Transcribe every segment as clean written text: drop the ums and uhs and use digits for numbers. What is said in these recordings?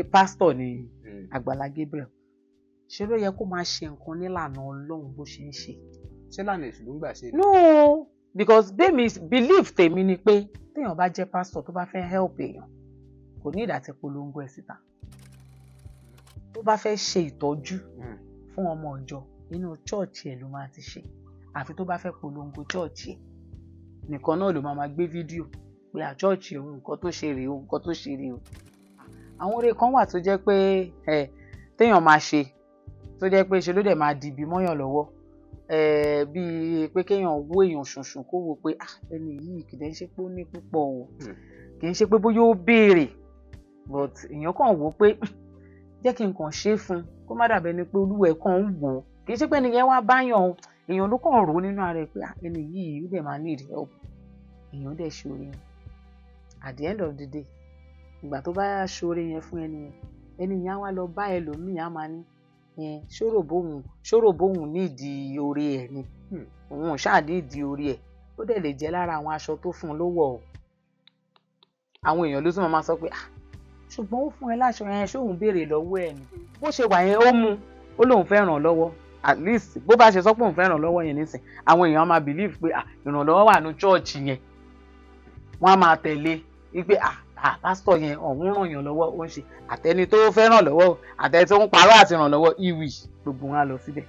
Pásítọ̀ ni Àgbàlá Gabriel, ṣé ló yẹ kó máa ṣe nǹkan nílànà Ọlọ́run bó ṣe ń ṣe? Ṣé lànà èṣù ló ń gbà ṣe ni? No, because bẹ́ẹ̀mi belief tèmi ni pé téèyàn bá jẹ́ pásítọ̀ tó bá fẹ́ help èèyàn, kò ní ìdá tí polongo ẹ̀ síta. Tó bá fẹ́ ṣe ìtọ́jú fún ọmọ ìjọ, inú chọ́ọ̀chì ẹ̀ ló máa ti ṣe. Àfi tó bá fẹ́ polongo chọ́ọ̀chì ẹ̀ nìkan náà ló máa gbé fídíò pé à chọ́ọ̀chì òun nǹkan tó ṣe rèé o, nǹkan tó ṣe rèé o. Àwọn oore kan wà tó jẹ́ pé ẹ téèyàn máa ṣe, tó jẹ́ pé ṣe ló dẹ̀ máa dìbì mọ́yàn lọ́wọ́, bíi pé kéèyàn wó èèyàn ṣùnṣùn kó wò pé ah ẹni yìí kì í ṣe pé ó ní púpọ̀ o, kì í ṣe pé bóyá ó béèrè, but èèyàn kàn wò pé jẹ́ kí n kàn ṣe é fún un kó má dàbẹ́ ni pé olúwẹ̀ kàn ń wò ó. Kì í ṣe pé ẹni yẹn wá báyàn o, èèyàn ló kàn rò ó nínú ara ẹ̀ pé ah ẹni yìí ó dẹ̀ máa need help, èèyàn dẹ̀ ṣe oore yẹn. At the end of the day, ìgbà tó bá ṣoore yẹn fún ẹni yẹn, ẹni yẹn á wá lọ bá ẹlòmíì, á máa ní ṣòro bóun nídìí oore ẹ̀ ni, òun ṣáà nídìí oore ẹ̀. Ó dẹ̀ lè jẹ́ lára àwọn aṣọ tó fún un ló wọ̀ o. Àwọn èèyàn ló tún máa sọ pé ah ṣùgbọ́n ó fún ẹ láṣọ yẹn, ṣóun béèrè lọ́wọ́ ẹ̀ ni? Bó ṣe wà yẹn, ó mú ó lóun fẹ́ ràn lọ́wọ́. At least bó bá ṣe sọ pé òun fẹ́ ràn lọ́wọ́ yẹn nísìn, àwọn èèyàn á máa believe pé ah ìrànlọ́wọ́ wà ní chọ́ọ̀chì yẹn, wọ́n á máa tẹ̀lé wípé ah pásítọ̀ yẹn ọ̀hún ràn yàn lọ́wọ́, ó ń ṣe àtẹni tó fẹ́ ràn lọ́wọ́, àtẹni tó ń parọ́ àti ràn lọ́wọ́, ìwì gbogbo wọn á lọ síbẹ̀.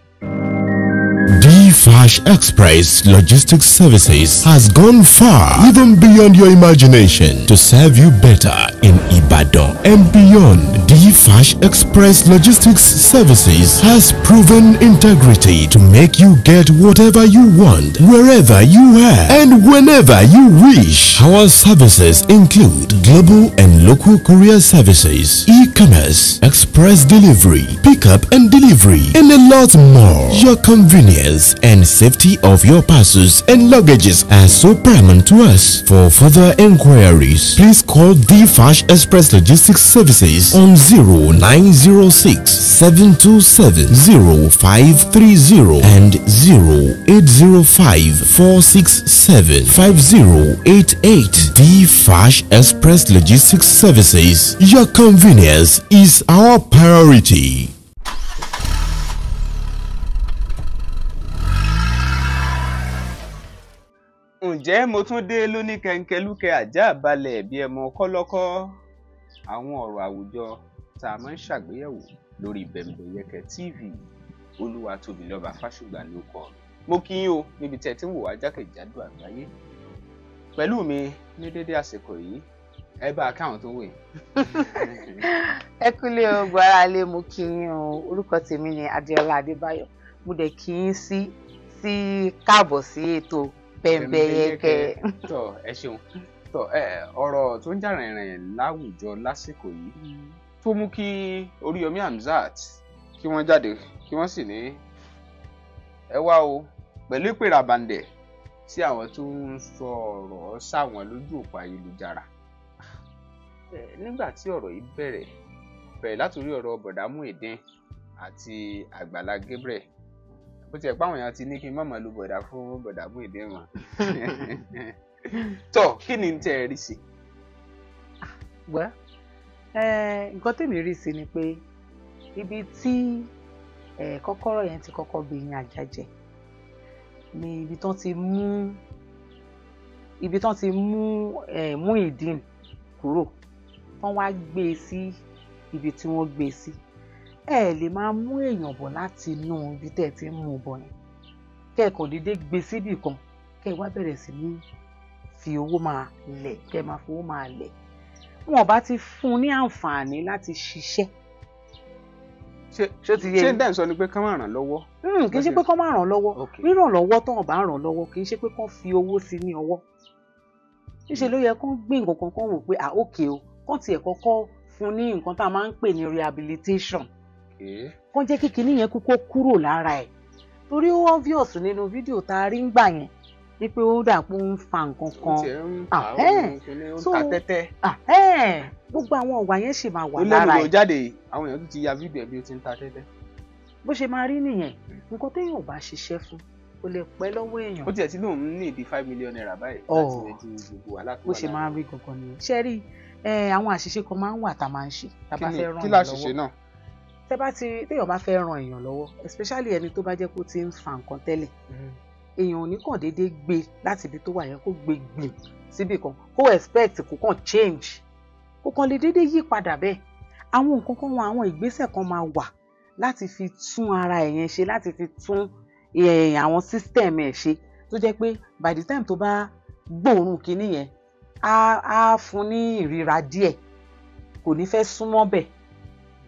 D-Fash Express Logistics Services has gone far, even beyond your imagination, to serve you better in Ibadan and beyond. D-Fash Express Logistics Services has proven integrity to make you get whatever you want, wherever you are, and whenever you wish. Our services include global and local courier services, e-commerce, express delivery, pickup and delivery, and a lot more. Your convenience and safety of your parcels and luggages are so paramount to us. For further inquiries, please call D-Fash Express Logistics Services on 0906 727 0530 and 0805 467 5088. D-Fash Express Logistics Services. Your convenience is our priority. Ǹjẹ́ mo tún dé lóní kẹ̀ǹkẹ̀lúkẹ̀ ajá balẹ̀ bí ẹmọ kọ́lọ́kọ́? Àwọn ọ̀rọ̀ àwùjọ tá a máa ń ṣàgbéyẹ̀wò lórí Bẹ̀m̀bẹ̀yẹkẹ TV, Olúwatóbilọ́ba Fásùgbà ló kọ. Mo kí yín o níbi tẹ́ ẹ ti ń wò wá jákèjádò àgbáyé. Pẹ̀lú mi ní dédé àsìkò yìí, ẹ bá a káwọn tó wò yìí. Ẹ kúlé o, gbogbo ará ilé, mo kí yín o. Orúkọ tèmi ni Adéọlá Adébáyọ̀. Mo dẹ̀ kí yín sí káàbọ̀ sí ètò Bẹ̀m̀bẹ̀yẹkẹ. Tọ ẹ ṣeun. Tọ ẹ ọ̀rọ̀ tó ń jà rìnrìn láwùjọ lásìkò yìí tó mú kí Oríyọmí Hamzat kí wọ́n jáde kí wọ́n sì ní ẹ wá o pẹ̀lú ìpèrà bàǹdẹ̀ sí àwọn tó ń sọ ọ̀rọ̀ sáwọn lójú òpó ayélujára. Nígbà tí ọ̀rọ̀ yìí bẹ̀rẹ̀ látòrí ọ̀rọ̀ Bọ̀dá Muyideen àti Àgbàlá Gabriel, bó tiẹ̀ pé àwọn èèyàn ti ní kí n má máa lo bọ̀dá fún Bọ̀dá Muyideen wọn. Tọ́ kí ni tẹ́ ẹ rí sí? Well, nǹkan tèmi rí sí ni pé ibi tí kọ́kọ́rọ́ yẹn ti kọ́kọ́ gbé yín ajá jẹ ni ibi tán ti mú Muyideen kúrò, tán wá gbé e sí ibi tí wọ́n gbé e sí. Ẹ lè máa mú èèyàn bọ̀ láti inú ibi tẹ́ ẹ ti ń mú un bọ̀ yẹn, kẹ́ ẹ kàn déédéé gbé síbì kan, kẹ́ ẹ wá bẹ̀rẹ̀ sí ní fi owó máa lẹ̀, kẹ́ ẹ máa fowó máa lẹ̀. Wọn ò bá ti fún un ní àǹfààní láti ṣiṣẹ́. Ṣé dẹ́n sọ ni pé kán máa ràn lọ́wọ́? Kì í ṣe pé kán máa ràn lọ́wọ́. Ríràn lọ́wọ́ tán ò bá ràn lọ́wọ́, kì í ṣe pé kán fi owó sí ní ọwọ́. Níṣe ló yẹ kán gbé nǹkan kan kán wò pé à ókè o, kán tiẹ̀ kọ́kọ́ fún ní nǹkan tá a máa ń pè ní rehabilitation. Kán jẹ́ kí kinní yẹn kúkó kúrò lára ẹ̀, torí ó obvious nínú fídíò tá a rí ń gbà yẹn wípé ó dà pé ó ń fa nǹkan kan, gbogbo àwọn ọ̀wà yẹn ṣì máa wà lára ẹ̀. Ó lẹ́nu ló jáde, àwọn èèyàn tún ti ya fídíò ẹ̀ bí ó ti ń ta tẹ́tẹ́. Bó ṣe máa rí nìyẹn, nǹkan téèyàn ò bá ṣiṣẹ́ fún kò lè pẹ́ lọ́wọ́ èèyàn. Ó tiẹ̀ tí lóun ní ìdí 5 million naira báyìí láti yanjú gbogbo wàhálà tó wà lára. Bó ṣe máa rí gangan nìyẹn. Ṣé rí Àwọn àṣìṣe kan máa ń wà tá a máa ń ṣe tá a bá fẹ́ ràn Kí yàn láṣìṣe lọ́wọ́. náà? Tẹ́ bá ti téèyàn bá fẹ́ ràn èèyàn lọ́wọ́, especially ẹni tó bá jẹ́ kó ti ń fa nǹkan tẹ́lẹ̀, èèyàn ò ní kàn déédéé gbé láti ibi tó wà yẹn kó gbé gbìn síbì kan, kó expect kó kàn change, kó kàn lè déédéé yí padà bẹ́ẹ̀. Àwọn nǹkan kan wọn, àwọn ìgbésẹ̀ kan máa wà láti fi tún ara ẹ̀ yẹn ṣe, láti fi tún àwọn system ẹ̀ ṣe, tó jẹ́ pé by the time tó bá gbóòórùn kinní yẹn, á fún ní ìríra díẹ̀, kò ní fẹ́ súnmọ́ bẹ̀.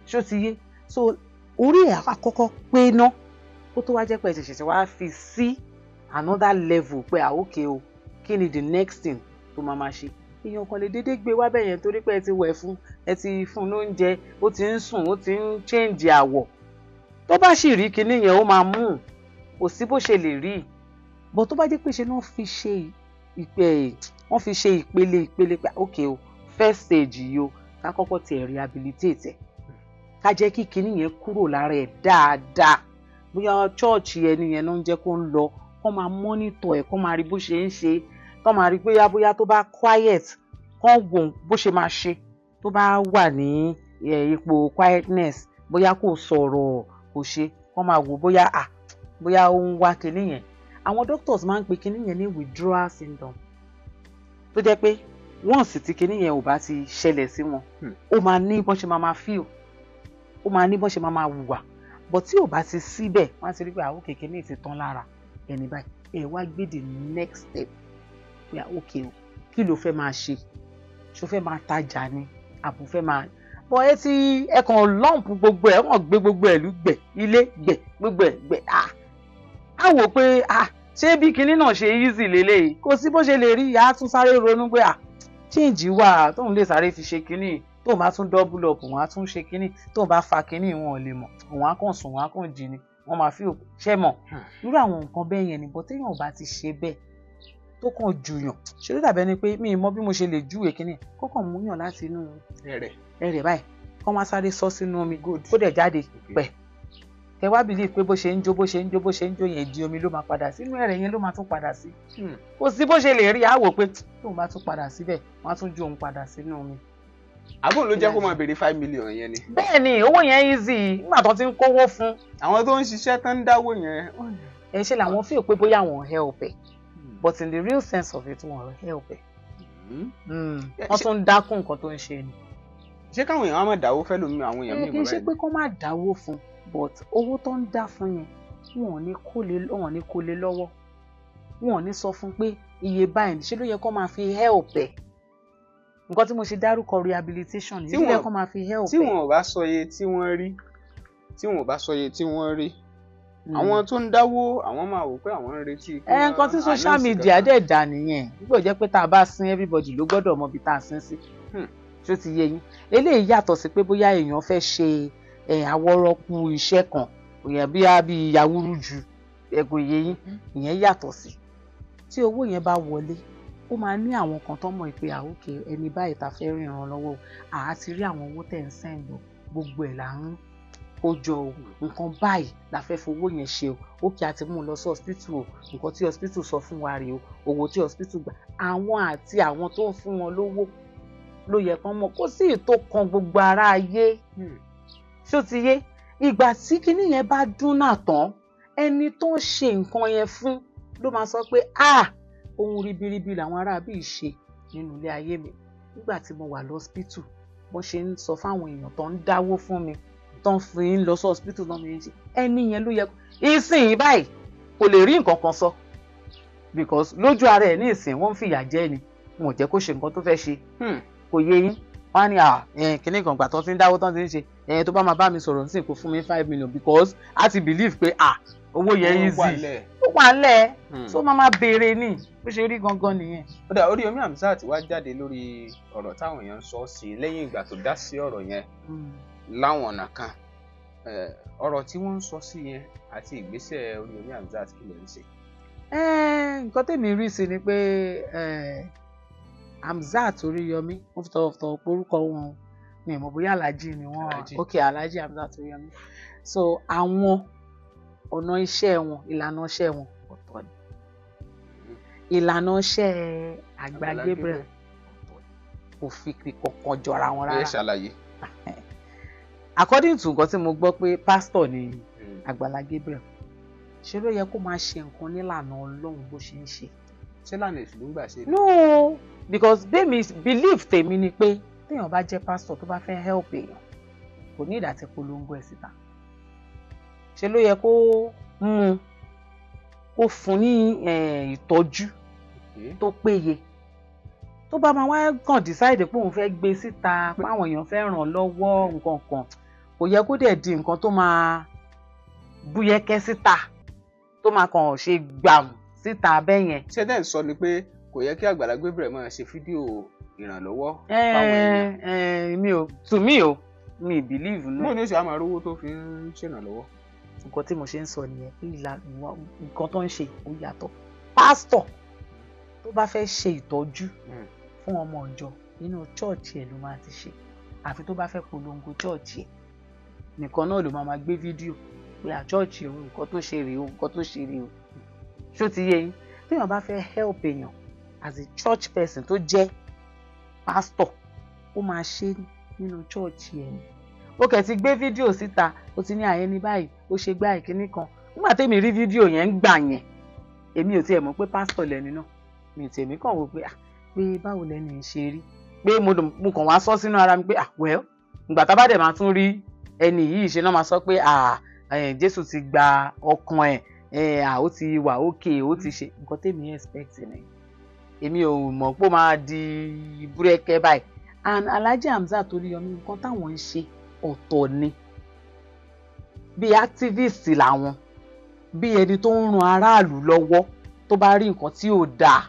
Ṣó ti yé? So orí ẹ̀ àkọ́kọ́ pé ná, kó tó wá jẹ́ pé ẹ ṣẹ̀ṣẹ̀ wá fi sí another level pé ah, okay o, kí ni the next thing tó máa máa ṣe? Èèyàn kan lè déédéé gbé wá bẹ́ẹ̀ yẹn torí pé ẹ ti wẹ̀ fún, ẹ ti fún un lóúnjẹ, ó ti ń sùn, ó ti ń change àwọ̀. Tó bá sì rí kinní yẹn, ó máa mú un, kò sí bó ṣe lè rí. But tó bá jẹ́ pé ṣe náà fi ṣe ìpè, wọ́n fi ṣe ìpele ìpele pé okay o, first stage yìí o, ká kọ́kọ́ tiẹ̀ rehabilitate ẹ̀, ká jẹ́ kí kinní yẹn kúrò lára ẹ̀ dáadáa. Bóyá church ẹni yẹn ló ń jẹ́ kó ń lọ, kó máa monitor ẹ̀, kó máa rí bó ṣe ń ṣe, kó máa rí bóyá tó bá quiet, kó wò bó ṣe máa ṣe tó bá wà ní ipò quietness, bóyá kò sọ̀rọ̀, kò ṣe, kó máa wò bóyá à bóyá ó ń wá kinní yẹn. Àwọn doctors máa ń pe kinní yẹn ní withdrawal syndrome, tó jẹ́ pé once tí kinní yẹn ò bá ti ṣẹlẹ̀ sí wọn, ó máa ní bọ́n ṣe máa máa feel, ó máa ní bọ́n ṣe máa máa hùwà. But tí ò bá ti síbẹ̀, wọ́n á ti rí pé àwọn kékeré ti tán lára ẹni báyìí, ẹ wá gbé the next step pé okay o, kí ló fẹ́ máa ṣe? Ṣó fẹ́ máa tajà ni, àbò fẹ́ máa bọ̀? Ẹ ti ẹ kàn lump gbogbo ẹ, wọ́n gbé gbogbo ẹ̀ lùgbẹ̀ ilé gbẹ̀ gbogbo ẹ̀ gbẹ̀. Ah, á wò pé ah, ṣé bí kinní náà ṣe easy lélẹ́yìí? Kò sí bó ṣe lè rí. Ìyá tún sáré ronú pé ah, change wà tóun lè sáré fi ṣe kinní, tóun bá tún double up, òun á tún ṣe kinní, tóun bá fa kinní, wọn ò lè mọ̀, òun á kàn sùn, òun á kàn jí ni, wọ́n máa fi ṣẹ́ mọ̀. Irú àwọn nǹkan bẹ́ẹ̀ yẹn ni. Bọ́ téèyàn ò bá ti ṣe bẹ́ẹ̀, tó kàn jùyàn, ṣe ló dàbẹ́ ni pé mi ì mọ bí mo ṣe lè júwèé kinní, kó kàn múyàn láti inú ẹrẹ̀ ẹrẹ̀ báyìí, kó má sáré sọ sínú omi, kó dẹ̀ jáde pẹ̀. Kẹ wá believe pé bó ṣe ń jó, bó ṣe ń jó, bó ṣe ń jó yẹn, di omi ló máa padà sí, inú ẹ̀rẹ̀ yẹn ló máa tún padà sí. Kò sí bó ṣe lè rí, àwò pé tóun bá tún padà síbẹ̀, wọ́n á tún jó òun padà sínú omi. Àbúrò ló jẹ́ kó máa béèrè 5 million yẹn ni. Bẹ́ẹ̀ ni, owó yẹn easy nígbà tó ti ń kówó fún. Àwọn tó ń ṣiṣẹ́ tán ń dáwó yẹn. Ẹ ṣe làwọn feel pé bóyá àwọn help ẹ, but in the real sense of it, wọn help ẹ, wọ́n tún ń dákún nǹkan tó ń ṣe ni. Ṣé káwọn èèyàn á máa dáwó fẹ́ lómi àwọn èèyàn míì? Kì í ṣe pé kó má dáwó fún, but owó tó ń dá fún yẹn, wọn ò ní kó lé lọ́wọ́, wọn ò ní sọ fún pé iye báyìí ṣé ló yẹ kó máa fi help ẹ. Nǹkan tí mo ṣe dárúkọ rehabilitation yìí, ló yẹ kó máa fi help ẹ. Tí wọn ò bá sọ iye tí wọ́n rí, tí wọn ò bá sọ iye tí wọ́n rí, àwọn tó ń dáwó, àwọn máa wò pé àwọn ń retí. Ẹ nǹkan tí social media dẹ̀ dà nìyẹn. Nígbà jẹ́ pé tá a bá sin, everybody ló gbọ́dọ̀ mọ ibi tá a sin sí. Ṣó ti yé yín? Eléyìí yàtọ̀ sí pé bóyá èèyàn fẹ́ ṣe àwọ̀rọ̀kù iṣẹ́ kan, èèyàn bí a bí yawúrú ju ẹ̀gùn yé yín, ìyẹn yàtọ̀ sí. Tí owó yẹn bá wọlé, ó máa ní àwọn kan tó mọ̀ pé àwòkè ẹni báyìí ta fẹ́ rí ìrànlọ́wọ́, àá ti rí àwọn owó tẹ̀ ń send o, gbogbo ẹ̀ là ń kó jọ o, nǹkan báyìí la fẹ́ fowó yẹn ṣe o, ókè, a ti mú un lọ sí hospital o, nǹkan tí hospital sọ fún wa rèé o, owó tí hospital gbà. Àwọn àti àwọn tó ń fún wọn lówó ló yẹ kán mọ̀, kó sì tó kan gbogbo ará ayé. Ṣó ti yé? Ìgbà tí kinní yẹn bá dún náà tán, ẹni tó ń ṣe nǹkan yẹn fún ló máa sọ pé ah, ohun ribiribi làwọn aráabí ṣe nínú ilé ayé mi nígbà tí mo wà lọ́spítù, bó ṣe ń sọ fáwọn èèyàn tó ń dáwó fún mi, tó ń fi ń lọ sí hospital náà mi ń ṣe. Ẹni yẹn ló yẹ ìsìn báyìí kò lè rí nǹkan kan sọ, because lójú ara ẹ̀ ní ìsìn, wọ́n ń fìyà jẹ ni, wọn ò jẹ́ kó ṣe nǹkan tó fẹ́ ṣe. Kò yé yín? Wọ́n á ní à kíní kan gbà tó ti ń dáwó, tó ti ń ṣe ẹ̀, tó bá máa bá mi sọ̀rọ̀ nísìnyí, kó fún mi 5 million, because a ti believe pé à owó yẹn easy, ó wà lẹ̀, tó máa máa béèrè ní. Bó ṣe rí gangan nìyẹn. Ó dà, Oríyọmí Hamzat wá jáde lórí ọ̀rọ̀ táwọn èèyàn ń sọ sí lẹ́yìn ìgbà tó dá sí ọ̀rọ̀ yẹn láwọn ọ̀nà kan. Ọ̀rọ̀ tí wọ́n ń sọ sí yẹn àti ìgbésẹ̀ Oríyọmí Hamzat, kí lè ń ṣe? Nǹkan tèmi rí sí ni pé Hamzat Oríyọmí, wọ́n fi tọ̀wọ̀tọ̀wọ̀ porúkọ wọn, mi ò mọ̀ bóyá Alhaji ni wọ́n. Ok, Alhaji Hamzat Oríyọmí. So àwọn ọ̀nà iṣẹ́ wọn, ìlànà iṣẹ́ wọn ọ̀tọ̀ ni, ìlànà iṣẹ́ Àgbà Gabriel ọ̀tọ̀ ni. Kò fi kankan jọra wọn rárá. Ẹ ṣàlàyé. According to nǹkan tí mo gbọ́ pé pásítọ̀ ni Àgbàlá Gabriel, ṣe ló yẹ kó máa ṣe nǹkan nílànà Ọlọ́run bó ṣe ń ṣe. Ṣé lànà èṣù ló ń gbà ṣe? No, because bẹ́ẹ̀mi belief tèmi ni pé téèyàn bá jẹ́ pásítọ̀ tó bá fẹ́ help èèyàn, kò ní ìdá tí polongo ẹ̀ síta. Ṣe ló yẹ kó mú un, kó fún ní ìtọ́jú tó péye. Tó bá máa wá kàn decide pé òun fẹ́ gbé síta, páwọn èèyàn fẹ́ ràn lọ́wọ́ nǹkan kan, kò yẹ kó dẹ̀ di nǹkan tó máa búyẹ́kẹ́ síta, tó máa kàn ṣe gbàm síta bẹ́ẹ̀ yẹn. Ṣé dẹ́n sọ ni pé kò yẹ kí Àgbàlá Gabriel máa ṣe fídíò ìrànlọ́wọ́ fáwọn èèyàn? Mi ò, to me o, mi believe nù. Bóun ni ó ṣe á máa rówó tó fi ń ṣèrànlọ́wọ́? Nǹkan tí mo ṣe ń sọ nìyẹn pé nǹkan tó ń ṣe ó yàtọ̀. Pásítọ̀ tó bá fẹ́ ṣe ìtọ́jú fún ọmọ ìjọ, nínú chọ́ọ̀chì ẹ̀ ló máa ti ṣe. Àfi tó bá fẹ́ polongo chọ́ọ̀chì ẹ̀ nìkan náà ló máa gbé fídíò pé à chọ́ọ̀chì òun nǹkan tó ṣe rèé o, nǹkan tó ṣe rèé o. Ṣó ti yé yín? Téèyàn bá fẹ́ help èèyàn as a church person tó jẹ́ pastor, ó máa ṣe nínú chọ́ọ̀chì ẹ̀ ni. Ó kẹ̀ ti gbé fídíò síta, ó ti ní àyẹ́ ní báyìí, ó ṣe gbá ìkíní kan. Nígbà tèmi rí fídíò yẹn ń gbà yẹn, èmi ò tiẹ̀ mọ̀ pé pásítọ̀ lẹni náà. Mi ò tiẹ̀, mí kàn wò pé pé báwo lẹni ń ṣe rí, pé mo kàn wá sọ sínú ara mi pé well, ìgbà tá bá dẹ̀ máa tún rí ẹni yìí ṣe náà máa sọ pé Jésù ti gba ọkàn ẹ̀, ó ti wà ókè, ó ti ṣe nǹkan tèmi expect ni. Èmi ò mọ̀ pé ó máa di búrẹ́kẹ́ báyìí. And Alhaji Hamzat Oríyọmí, nǹkan táwọn ń ṣe ọ̀tọ̀ ni. Bí activist làwọn, bí ẹni tó ń ran aráàlú lọ́wọ́, tó bá rí nǹkan tí ò dáa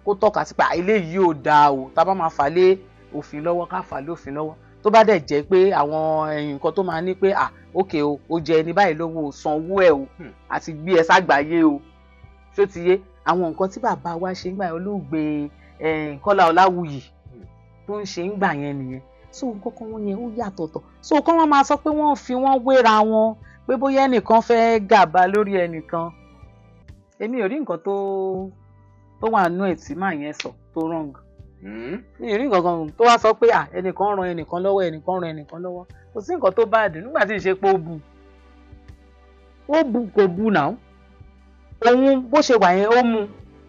kó tọ́ka sí pé eléyìí ò dáa o, tá a bá máa fà lé òfin lọ́wọ́, ká fà lé òfin lọ́wọ́. Tó bá dẹ̀ jẹ́ pé àwọn nǹkan tó máa ní pé ok o, ó jẹ ẹni báyìí lówó, sanwó ẹ o, àti gbé ẹ ságbàáyé o. Ṣó ti yé? Àwọn nǹkan tí bàbá wa ṣe ń gbà yẹn, olóògbé Kọ́lá Ọláwuyì tó ń ṣe ń gbà yẹn nìyẹn. So nǹkan kan wọn yẹn ó yàtọ̀tọ̀. So kọ́ wọ́n máa sọ pé wọ́n fi wọ́n wéra wọn, pé bóyá ẹnìkan fẹ́ gàba lórí ẹnìkan, èmi ò rí nǹkan tó wà nú ẹ̀ tí màá yẹn sọ tó wrong. Mi ò rí nǹkan kan tó wá sọ pé ẹnìkan ran ẹnìkan lọ́wọ́, ẹnìkan ran ẹnìkan lọ́wọ́. Kò sí nǹkan tó bá dùn nígbà tí ì ṣe pé ó bu, ó bu kò bu náà. Òun bó ṣe wà yẹn, ó mú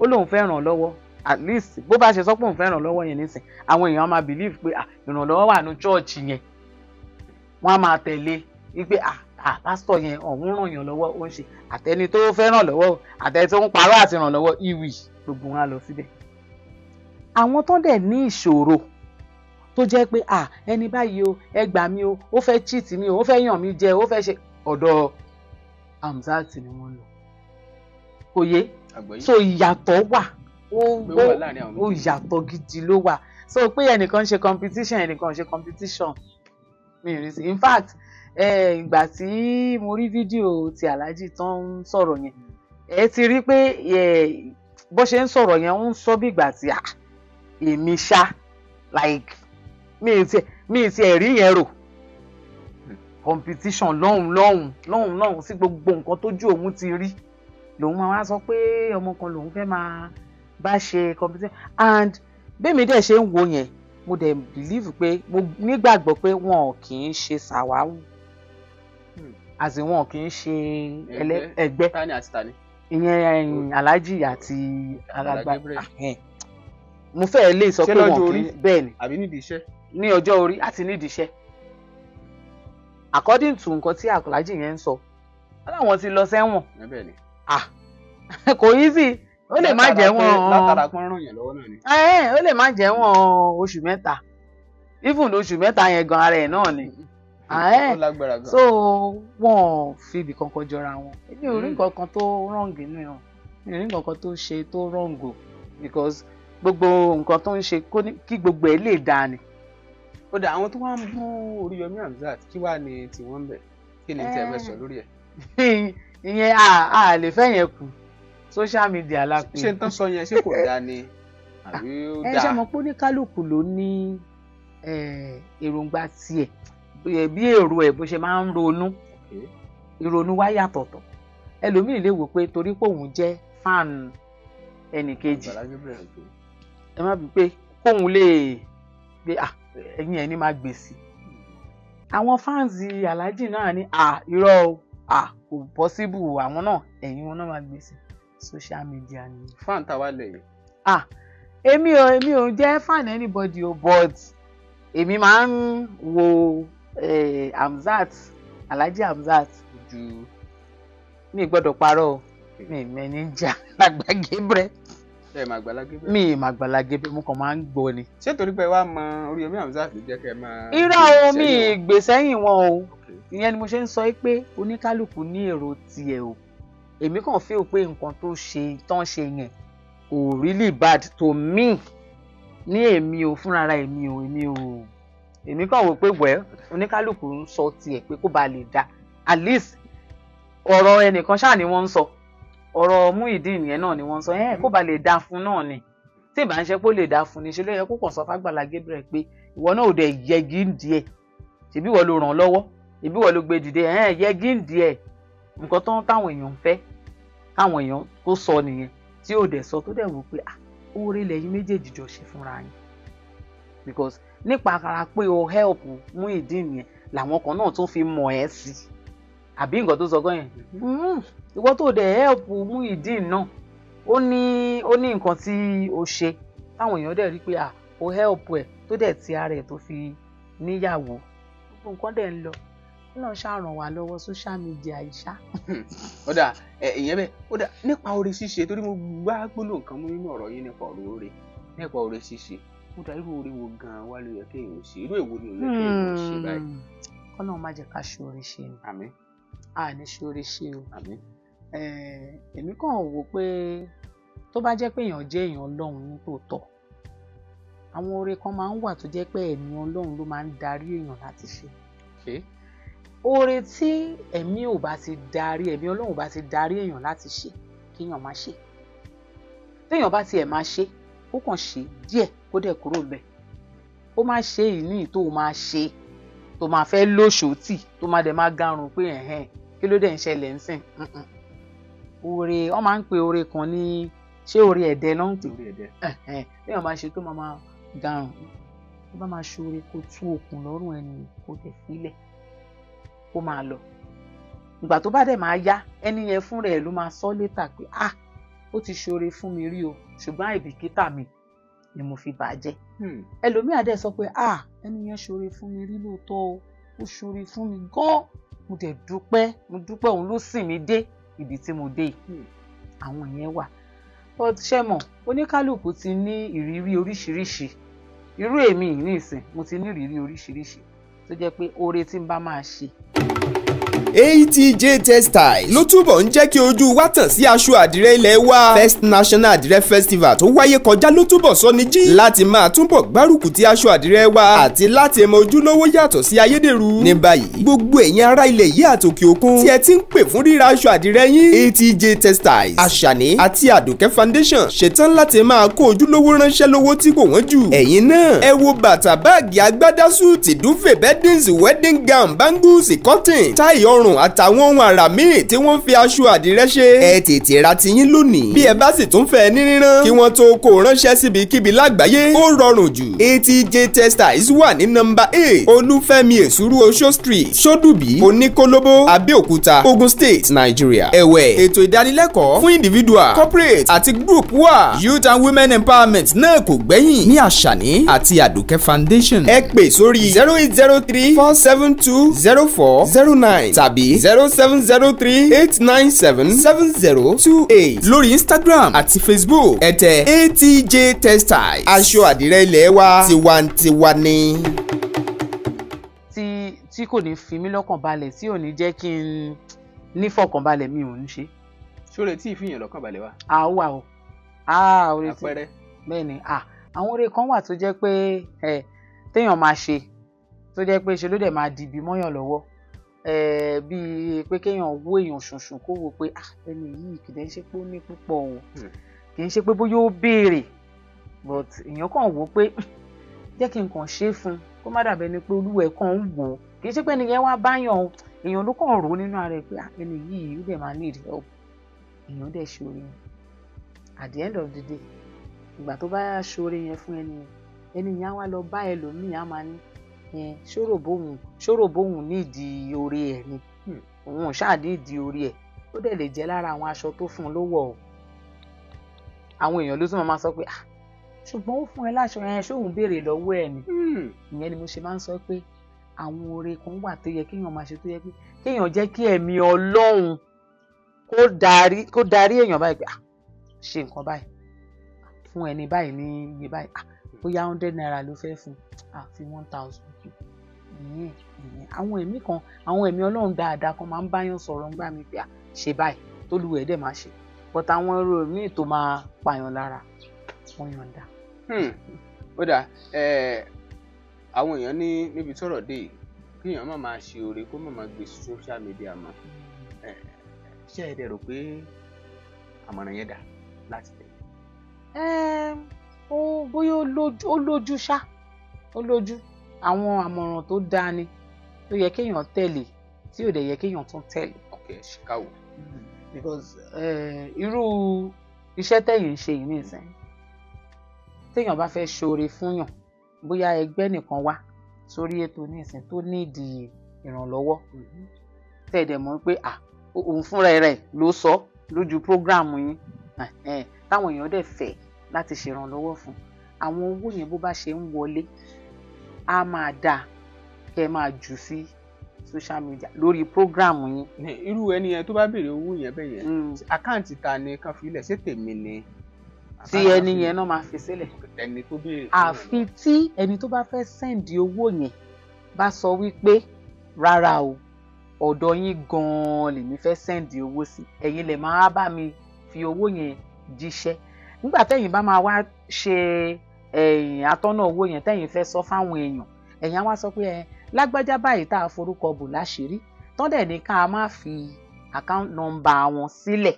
ó lóun fẹ́ ràn lọ́wọ́. At least bó bá ṣe sọ pé òun fẹ́ ràn lọ́wọ́ yẹn nísìn, àwọn èèyàn máa believe pé ìrànlọ́wọ́ wà ní chọ́ọ̀chì yẹn, wọ́n á máa tẹ̀lé wípé pásítọ̀ yẹn ọ̀hún ràn yàn lọ́wọ́, ó ń ṣe àtẹni tó fẹ́ ràn lọ́wọ́, àtẹni tó ń parọ́ àti ràn lọ́wọ́, ìwì gbogbo wọn á lọ síbẹ̀. Àwọn tó dẹ̀ ní ìṣòro tó jẹ́ pé ẹni báyìí o, ẹ gbà mí o, ó fẹ́ cheat mi o, ó fẹ́ yàn mí jẹ, ó fẹ́ ṣe, ọ̀dọ̀ Hamzat ni wọ́n lọ. Kò yé? So ìyàtọ̀ wà, ó yàtọ̀ gidi ló wà. So pé ẹnìkan ṣe competition, ẹnìkan ṣe competition, mi ò rí sí. In fact, ìgbà tí mo rí fídíò ti Alhaji tó ń sọ̀rọ̀ yẹn, ẹ ti rí pé bó ṣe ń sọ̀rọ̀ yẹn, ó ń sọ bí ìgbà tí èmi ṣá, like mi ì tiẹ̀ rí yẹn rò. Competition lọ́hùn lọ́hùn lọ́hùn lọ́hùn sí gbogbo nǹkan tójú òun ti rí, lòun máa wá sọ pé ọmọ kan lòun fẹ́ máa bá ṣe competition. And bẹ́ẹ̀mi dẹ̀ ṣe ń wo yẹn, mo dẹ̀ believe pé mo nígbàgbọ́ pé wọn kì í ṣe sàwáwù, as in wọn kì í ṣe ẹgbẹ́. Tani àti tani? Ìyẹn Alhaji àti Alàgbà. Mo fẹ́ lè sọ pé wọn kì í bẹ́ẹ̀ ni. Àbí nídìí iṣẹ́? Ní ọjọ́ orí àti nídìí iṣẹ́. According to nǹkan tí Alhaji yẹn ń sọ, wọ́n láwọn ti lọ sẹ́wọ̀n. Kò easy. Ó lè má jẹ́ wọ́n látara pọ́n ràn yàn lọ́wọ́ náà ni. Ó lè má jẹ́ wọ́n oṣù mẹ́ta, even oṣù mẹ́ta yẹn gan ara ẹ̀ náà ni. So wọ́n fi ibì kankan jọra wọn. Èmi ò rí nǹkan kan tó wrong nínú ẹ̀, mi ò rí nǹkan kan tó ṣe tó wrong o, because gbogbo nǹkan tó ń ṣe kí gbogbo ẹ̀ lè dáa ni. Ó dà, àwọn tó wá ń bú Oríyọmí Hamzat, kí wàá ní tiwọn bẹ̀? Kí ni tí ẹ fẹ́ sọ lórí ẹ̀? Ìyẹn a lè fẹ́ yẹn kù. Social media la pè. Ṣé n tán sọ yẹn ṣé kò dáa ni àbí ó dáa? Ẹ ṣe mọ̀ pé oníkálukú ló ní èròǹgbà tiẹ̀, bí èrò ẹ̀ bó ṣe máa ń ronú. Ìrònú wa yàtọ̀tọ̀. Ẹlòmíì lè wò pé torí pé òun jẹ́ fan ẹnìkejì, ẹ má bí pé kóun lè Pé ah, ẹ̀yin ẹ̀ ní máa gbèsè. Àwọn fans Alhaji náà ní, ah, irọ́ o, ah, kò possible, àwọn náà ẹ̀yin wọn náà máa gbèsè. Social media ni. Fan táwa lẹ̀ yìí. Ah, èmi ò jẹ́ fan anybody o, but èmi máa ń wo Hamzat, Alhaji Hamzat. Ju Mi gbọ́dọ̀ parọ́ o, mi mẹ́ni jà Àgbàlá Gabriel. Ẹ máa Àgbàlá Gabriel. Mi mà Àgbàlá Gabriel, mo kàn máa ń gbọ́ ni. Ṣé torí pé wàá mọ Oríyọmí Hamzat ló jẹ́ kẹ́ ẹ máa Irọ́ o, mi sẹ́yìn wọn? gbè sẹ́yìn wọn o. Ìyẹn ni mo ṣe ń sọ pé oníkálukú ní èrò tiẹ̀ o. Èmi kàn feel pé nǹkan tó ṣe tán ṣe yẹn kò really bad to me ní èmi o, fúnrara èmi o. Èmi kàn wò pé, well, oníkálukú ń sọ tiẹ̀ pé kó ba lè da. At least ọ̀rọ̀ ẹnìkan ṣáà ni wọ́n ń sọ, ọ̀rọ̀ Muyideen yẹn náà ni wọ́n ń sọ ẹ̀, kó ba lè da fún náà ni. Tí ìbá ń ṣe pé ó lè da fún ni, ṣe ló yẹ kó kàn sọ f'Àgbàlá Gabriel pé ìwọ náà ò dẹ̀ yẹgi ń díẹ̀, ṣèbí ìwọ ló ràn án lọ́wọ́, ṣèbí ìwọ ló gbé dìde, ẹ̀ yẹgi ń díẹ̀. Nǹkan tó ń táwọn èèyàn ń fẹ́ káwọn èèyàn tó sọ nìyẹn tí ò dẹ̀ sọ, tó dẹ̀ wò pé ah, oore lẹ́yìn méjèèjì jọ ṣe fúnra yín, because nípa ara pé o help Muyideen yẹn làwọn kan náà tún fi mọ̀ ẹ́ sí, àbí nǹkan tó sọ gan yẹn. Ìwọ tó dẹ̀ help Muyideen náà, ó ní nǹkan tí o ṣe táwọn èèyàn dẹ̀ rí pé ah, o help ẹ̀, tó dẹ̀ ti ara ẹ̀ tó fi níyàwó, gbogbo nǹkan dẹ̀ ń lọ. Ọlọ́run ṣáà ràn wá lọ́wọ́. Social media ìṣá. Ó dà, ẹ ìyẹn bẹ́ẹ̀. Ó dà, nípa oore ṣíṣe, torí mo gbá gbólóhùn kan mú nínú ọ̀rọ̀ yín nípa ọ̀rọ̀ oore, nípa oore ṣíṣe. Ó dà, irú oore wo gan-an wá ló yẹ kéèyàn ó ṣe? Irú èwo ni ò yẹ kéèyàn ó ṣe báyìí? Kọ́lọ́run má jẹ́ ká ṣoore ṣe ni. Àmín. A ní ṣoore ṣe o. Àmín. Èmi kàn wò pé tó bá jẹ́ pé èèyàn jẹ́ èèyàn Ọlọ́run ní tòótọ́, àwọn oore kan máa ń wà tó jẹ́ pé ẹ̀mí Ọlọ́run ló máa ń darí èèyàn láti ṣe. Oore tí ẹ̀mí ò bá ti darí, ẹ̀mí Ọlọ́run ò bá ti darí èèyàn láti ṣe, kéèyàn má ṣe. Téèyàn bá tiẹ̀ máa ṣe, kó kàn ṣe díẹ̀, kó dẹ̀ kúrò ńbẹ̀. Kó má ṣe ìní tó máa ṣe tó máa fẹ́ lóṣòótì, tó máa dẹ̀ máa garùn pé ẹ̀hẹ́n, kí ló dẹ̀ ń ṣẹlẹ̀ ń sìn. Oore wọ́n máa ń pe oore kan ní, ṣé oore ẹ̀dẹ náà ń pè? Oore ẹ̀dẹ. Ẹ̀hẹ́n, téèyàn bá ṣe tó máa máa garùn, tó bá máa ṣe oore, kó tú okùn lọ́rùn ẹni, kó dẹ̀ sílẹ̀ kó máa lọ. Ìgbà tó bá dẹ̀ máa yá, ẹni yẹn fúnra ẹ̀ ló máa sọ létà pé ah, ó ti ṣoore fún mi rí o, ṣùgbọ́n àìbìkítà mi ni mo fi bàjẹ́. Ẹlòmíà dẹ̀ sọ pé ah, ẹni yẹn ṣoore fún mi rí lóòótọ́ o, ó ṣoore fún mi gan, mo dẹ̀ dúpẹ́, mo dúpẹ́, òun ló sìn mí dé ibi tí mo dé yìí. Àwọn yẹn wà, but ṣé mọ̀, oníkálukú ti ní ìrírí oríṣiríṣi. Irú èmi yìí nísìn, mo ti ní ìrírí oríṣiríṣi tó jẹ́ pé oore tí n bá máa ṣe. ATJ Textiles ló túbọ̀ ń jẹ́ kí ojú wa tàn sí aṣọ àdìrẹ ilẹ̀ wa. First National Àdìrẹ Festival tó wáyé kọjá ló túbọ̀ sọ ní jí láti máa túbọ̀ gbárùkù ti aṣọ àdìrẹ wa àti láti mọ ojúlówó yàtọ̀ sí ayédèrú. Ní báyìí, gbogbo ẹ̀yin ará ilẹ̀ yìí àtòkè òkun tí ẹ ti ń pè fún ríra aṣọ àdìrẹ yín, ATJ Textiles, Àṣàní àti Àdùkẹ́ Foundation ṣetán láti máa kó ojúlówó ránṣẹ́ lówó tí kò wọ́n jù. Ẹ̀yin náà ẹ wo bàtà, báàgì, agbádá, súùtì, duvet, beddings, wedding gown, bangles, cotton, tie ọrùn àtàwọn ohun àrà míì tí wọ́n fi aṣọ àdìrẹ ṣe. Ẹ tètè ra tiyín lónìí. Bí ẹ bá sì tún fẹ́ ní rírán kí wọ́n tó kó ránṣẹ́ síbikíbi lágbàáyé, ó rọrùn jù. ATJ Textiles wà ní nọ́mbà 8 Olúfẹ́mi Èsúrú Oṣó Street, Ṣódùbí, Oníkólóbó, Abẹ́òkúta, Ogun State, Nigeria. Ẹ̀wẹ̀, ètò ìdánilẹ́kọ̀ọ́ fún individual, corporate àti group wà. Youth and women empowerment náà kò gbẹ́yìn ní Àṣàní àti Àdùkẹ́ Foundation. Ẹ pè sórí 08034720409 tàbí 07038977028. Lórí Instagram àti Facebook, ẹ tẹ ATJ Textiles. Aṣọ àdìrẹ ilé wa, tiwantiwa ni. Tí kò ní fi mí lọ́kàn balẹ̀, tí ò ní jẹ́ kí n nífọ̀kànbalẹ̀, mi ò ń ṣe. Ṣóore tí ìfihàn lọ́kàn balẹ̀ wà? À, ó wà o. Ah, oore tí Àpẹẹrẹ? Bẹ́ẹ̀ ni. Ah, àwọn oore kan wà tó jẹ́ pé ẹ téèyàn máa ṣe, tó jẹ́ pé ṣe ló dẹ̀ máa dìbì mọ́yàn lọ́wọ́, ẹ bíi pé kéèyàn wó èèyàn ṣùnṣùn, kó wò pé ah, ẹni yìí kì í ṣe pé ó ní púpọ̀ o, kì í ṣe pé bóyá ó béèrè, but èèyàn kàn wò pé jẹ́ kí n kàn ṣe é fún un, kó má dàbẹ́ ni pé olúwẹ̀ kàn ń wò ó. Kì í ṣe pé ẹni yẹn wá báyàn o, èèyàn ló kàn rò ó nínú ara ẹ̀ pé ah, ẹni yìí ó dẹ̀ máa need help. Èèyàn dẹ̀ ṣe oore yẹn. At the end of the day, ìgbà tó bá ṣoore yẹn fún ẹni yẹn, Ẹni yẹn á wá lọ bá ẹlòmíì, á máa ní ṣòro bóun nídìí orí ẹ̀ ni, òun ò ṣáà nídìí orí ẹ̀. Ó dẹ̀ lè jẹ́ lára àwọn aṣọ tó fún un ló wọ̀ o. Àwọn èèyàn ló tún máa sọ pé ṣùgbọ́n ó fún ẹ láṣọ yẹn, ṣóun béèrè lọ́wọ́ ẹ̀ ni. Ìyẹn ni mo ṣe máa ń sọ pé àwọn oore kan wà tó yẹ kéèyàn máa ṣe, tó yẹ pé kéèyàn jẹ́ kí ẹ̀mí Ọlọ́run kó darí èèyàn báyìí pé ṣe nǹkan báyìí fún ẹni báyìí ní iye báyìí, bóyá 100 naira ló fẹ́ fún, fi 1000 kù. Ìyẹn àwọn ẹ̀mí kan, àwọn ẹ̀mí Ọlọ́run dáadáa kan máa ń báyàn sọ̀rọ̀ ńgbà mi pé ṣe báyìí, tólúwẹ̀ dẹ̀ máa ṣe. But àwọn ẹrù míì tó máa pààyàn lára wọ́n yọ̀ǹda. Ó dà, àwọn èèyàn ní níbi tọ́rọ̀ dé yìí, kéèyàn má máa ṣe oore kó má máa gbé social media mọ́. Ṣé ẹ dẹ̀ rò pé àmọ̀ràn yẹn dà láti tẹ̀? Ó bóyá ó lójú ṣá, ó lójú. Àwọn àmọ̀ràn tó dáa ni tó yẹ kéèyàn tẹ̀lé, tí ò dẹ̀ yẹ kéèyàn tún tẹ̀lé. Ok, ṣìkàwò. Because irú iṣẹ́ tẹ̀yìn ń ṣe yìí nìsín, téèyàn bá fẹ́ ṣoore fúnyàn, bóyá ẹgbẹ́ nìkan wá sórí ètò nísìn tó nídìí ìrànlọ́wọ́, tẹ̀dẹ̀ mọ̀ pé òun fúnra rẹ̀ ló sọ lójú prógráàmù yín, táwọn èèyàn dẹ̀ fẹ́ láti ṣèrànlọ́wọ́ fún, àwọn owó yẹn bó bá ṣe ń wọlé á máa dáa kẹ́ ẹ máa jù sí social media lórí prógráàmù yín. Irú ẹni yẹn tó bá béèrè owó yẹn bẹ́ẹ̀ yẹn, àkáǹtì ta ni kan fi ilẹ̀, ṣé tèmi ni? Tí ẹni yẹn náà máa fi sílẹ̀. Ẹni tó béèrè. Àfi tí ẹni tó bá fẹ́ sẹ́ǹdì owó yẹn bá sọ wípé rárá o, ọ̀dọ̀ yín gan-an lèmi fẹ́ sẹ́ǹdì owó sí, ẹ̀yin lè máa bá mi fi owó yẹn jíṣẹ́. Nígbà tẹ́yìn bá máa wá ṣe ẹ̀yìn atọ́nà owó yẹn, tẹ́yìn fẹ́ sọ fáwọn èèyàn, ẹ̀yin á wá sọ pé ẹ lágbájá báyìí tá a forúkọ bò láṣìírí, tán dẹ̀ ní ká má fi account number wọn sílẹ̀,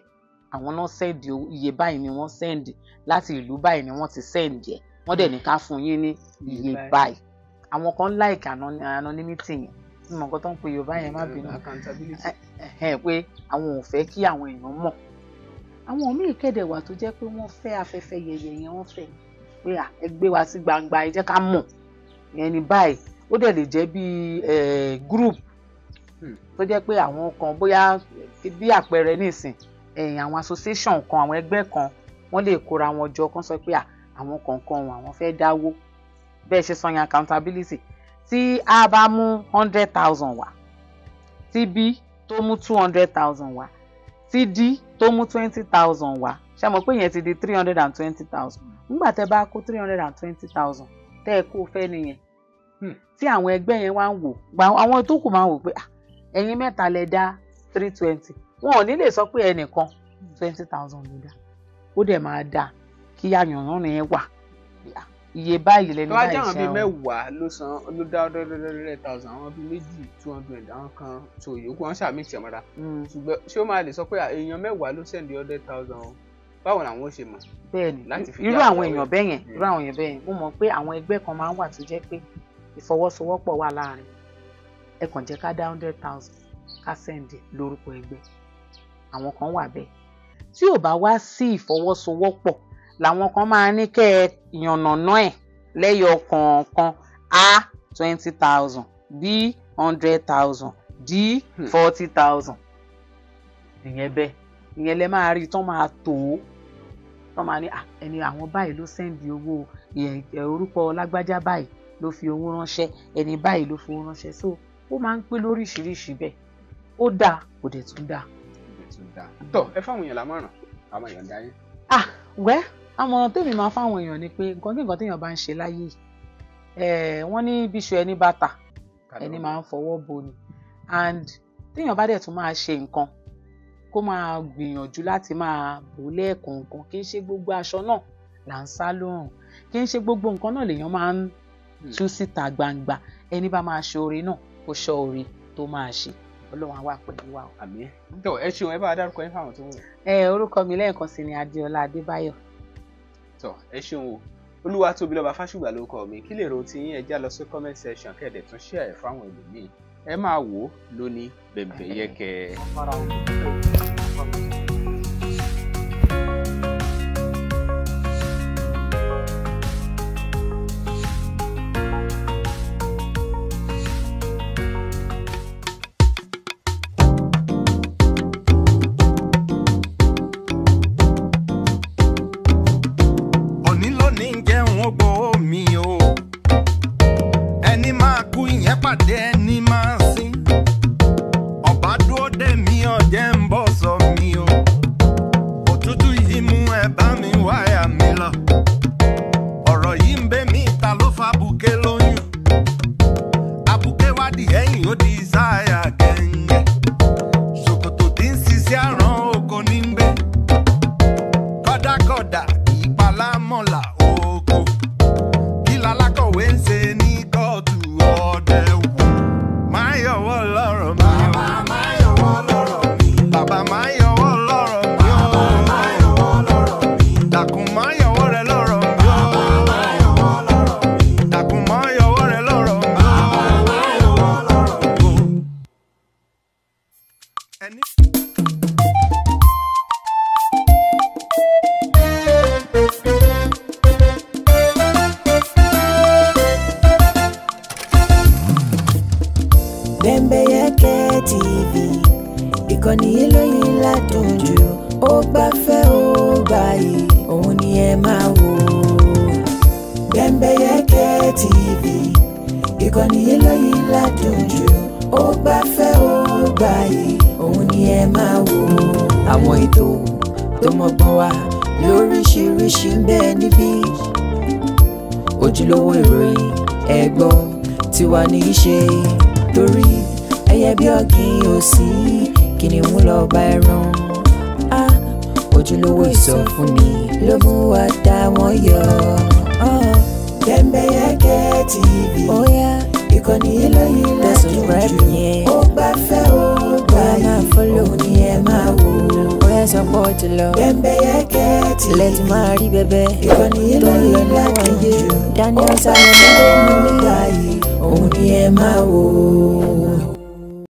àwọn náà sẹ́ǹdì iye báyìí ni wọ́n sẹ́ǹdì láti ìlú báyìí ni wọ́n ti sẹ́ǹdì ẹ̀, wọ́n dẹ̀ ní ká fún yín ní iye báyìí. Àwọn kan like anonymity yẹn, mímọ̀ nǹkan tó ń pe Yorùbá yẹn, má bínú, pé àwọn ò fẹ́ kí àwọn èèyàn mọ̀. Àwọn míì kẹ̀dẹ̀ wà tó jẹ́ pé wọ́n fẹ́ afẹ́fẹ́ yẹyẹ yẹn, wọ́n fẹ́ pé ẹ gbé wa sí gbangba, ẹ jẹ́ ká mọ̀ yẹn ní báyìí. Ó dẹ̀ lè jẹ́ bíi group tó jẹ́ pé àwọn kan, bóyá bí àpẹẹrẹ nísìn, ẹ̀yìn àwọn association kan, àwọn ẹgbẹ́ kan, wọ́n lè kóra wọn jọ kán sọ pé àwọn kọ̀ọ̀kan àwọn fẹ́ dáwó. Bẹ́ẹ̀ ṣe sọ yẹn, accountability, tí a bá mú 100,000 wá, tí B tó mú 200,000 wá, tí D tó mú 20,000 wá, ṣé mọ̀ pé yẹn ti di 320,000. Nígbà tẹ́ bá kó 320,000 tẹ́ ẹ kó fẹ́ nìyẹn, tí àwọn ẹgbẹ́ yẹn wá ń wò, àwọn tó kù máa ń wò pé ẹ̀yin mẹ́ta lẹ dá 320, wọn ò ní lè sọ pé ẹnìkan 20,000 ló dá. Ó dẹ̀ máa dáa kí àyànnà yẹn wà, iye báyìí lẹni báyìí ṣe àwọn. Tó bá jẹ́ àwọn bíi mẹ́wàá ló san, ló dá 100,000, àwọn bíi méjì 200, àwọn kan tó yòókù wọn ṣàmì ìtìmọ́ra. Ṣùgbọ́n ṣé ó máa lè sọ pé èèyàn mẹ́wàá ló sẹ́ndí 100,000 o? Báwo làwọn ó ṣe mọ̀? Bẹ́ẹ̀ni, irú àwọn èèyàn bẹ́ẹ̀ yẹn, irú àwọn èèyàn bẹ́ẹ̀ yẹn, mo mọ̀ pé àwọn ẹgbẹ́ kan máa ń wà tó jẹ́ pé ìfọwọ́sowọ́pọ̀ wà láàrin. Ẹ kàn jẹ́ ká dá 100,000 ká sẹ́ndì lórúkọ ẹgbẹ́. Àwọn kan wà bẹ́ẹ̀. Tí ò bá wá sí ìfọwọ́sowọ́pọ̀, làwọn kan máa ní kẹ́ ẹ yànnàná ẹ̀ lẹ́yọ kọ̀ọ̀kan, A 20,000, B 100,000, D 40,000. Ìyẹn bẹ́ẹ̀, ìyẹn lẹ máa rí tán máa tó, tán máa ní ẹni àwọn báyìí ló sẹ́ndì owó, orúkọ lágbájá báyìí ló fi owó ránṣẹ́, ẹni báyìí ló fi owó ránṣẹ́. So ó máa ń pín lóríṣiríṣi bẹ́ẹ̀. Ó dáa, kò dẹ̀ tún dáa. Tọ́ ẹ fáwọn èèyàn lámọ̀ràn, àwọn èèyàn dá yín. Wẹ́, àmọ̀ràn tèmi máa fáwọn èèyàn ni pé nǹkan kí nǹkan téèyàn bá ń ṣe láyé, wọ́n ní bíṣu ẹni bá ta, ẹni máa ń fọwọ́ bo ni. And téèyàn bá dẹ̀ tún máa ṣe nǹkan, kó máa gbìyànjú láti máa bò lẹ́ẹ̀kọ̀ọ̀kan. Kì í ṣe gbogbo aṣọ náà là ń sá lóòrùn, kì í ṣe gbogbo nǹkan náà lèèyàn máa ń tú síta gbangba. Ẹni bá máa ṣe oore náà, kó ṣọ́ oore tó máa ṣe. Ọlọ́run á wà pẹ̀lú wa o. Àmín. Tó ẹ ṣeun, ẹ bá wa dárúkọ yín fáwọn tó wù. Orúkọ mi lẹ́ẹ̀kan sí ni Adéọlá Adébáyọ̀. Tó ẹ ṣeun o. Olúwatóbilọ́ba Fásùgbà lórúkọ mi. Kí lè ro ti yín, ẹ já lọ sí comment section kẹ́ẹ̀dẹ̀ tún share ẹ̀ fáwọn ẹlòmíì. Ẹ máa wò ó lóní bẹ̀m̀bẹ̀yẹkẹ. táyà gẹ́ngẹ́. Ṣòkòtò tí ń ṣiṣẹ́ àrán oko ní ń gbé. Kọ́dákọ̀dà ìpalámọ̀là oko. Kí lalákọ̀wé ń ṣe ní kóòtù ọdẹ wò. Máa yọwọ́ lọ́rọ̀ mi o. Bàbá máa yọwọ́ lọ́rọ̀ mi. Bàbá máa yọwọ́ lọ́rọ̀ mi o. Bàbá máa yọwọ́ lọ́rọ̀ mi. Dàkún máa yọwọ́ rẹ lọ́rọ̀ mi o. Bàbá máa yọwọ́ lọ́rọ̀ mi. Dàkún máa yọwọ́ rẹ lọ́rọ̀ mi o. Bàbá máa yọwọ́ lọ́rọ̀ mi. Ẹni. Bembeyeke TV, ìkànnì eléyìí ládùn jù, ó gbafẹ́ ó gbayì, òun ni ẹ máa wò. Bembeyeke TV, ìkànnì eléyìí ládùn jù, ó gbafẹ́ ó gbayì, òun ni ẹ máa wò. Àwọn ètò tó mọ́gbọ́n wá lóríṣiríṣi ń bẹ níbí, ojúlówó ìròyìn ẹ̀gbọ́ tiwa ní í ṣe, torí ẹyẹ bí ọ̀gìn ò sí, kìnìún lọ bá ẹran. Á ojúlówó ìsọfúnni ló mú wa dá wọn yọ. Bembeyeke TV. Óyá, ìkànnì eléyìí tẹ ládùn subscribe jù, yẹn. ó gbafẹ́ ó Ó gbayì, máa follow. òun ni ẹ máa wò. Óyá, sọ pé ó ti lọ. Bembeyeke TV. Ilẹ̀ tí máa rí bẹ́bẹ́ ìkànnì tó ń lọ eléyìí níwọ̀n ládùn ayé. jù, Daniel ó Salomon gbafẹ́ ló ó mú mi. gbayì, òun ni ẹ máa wò.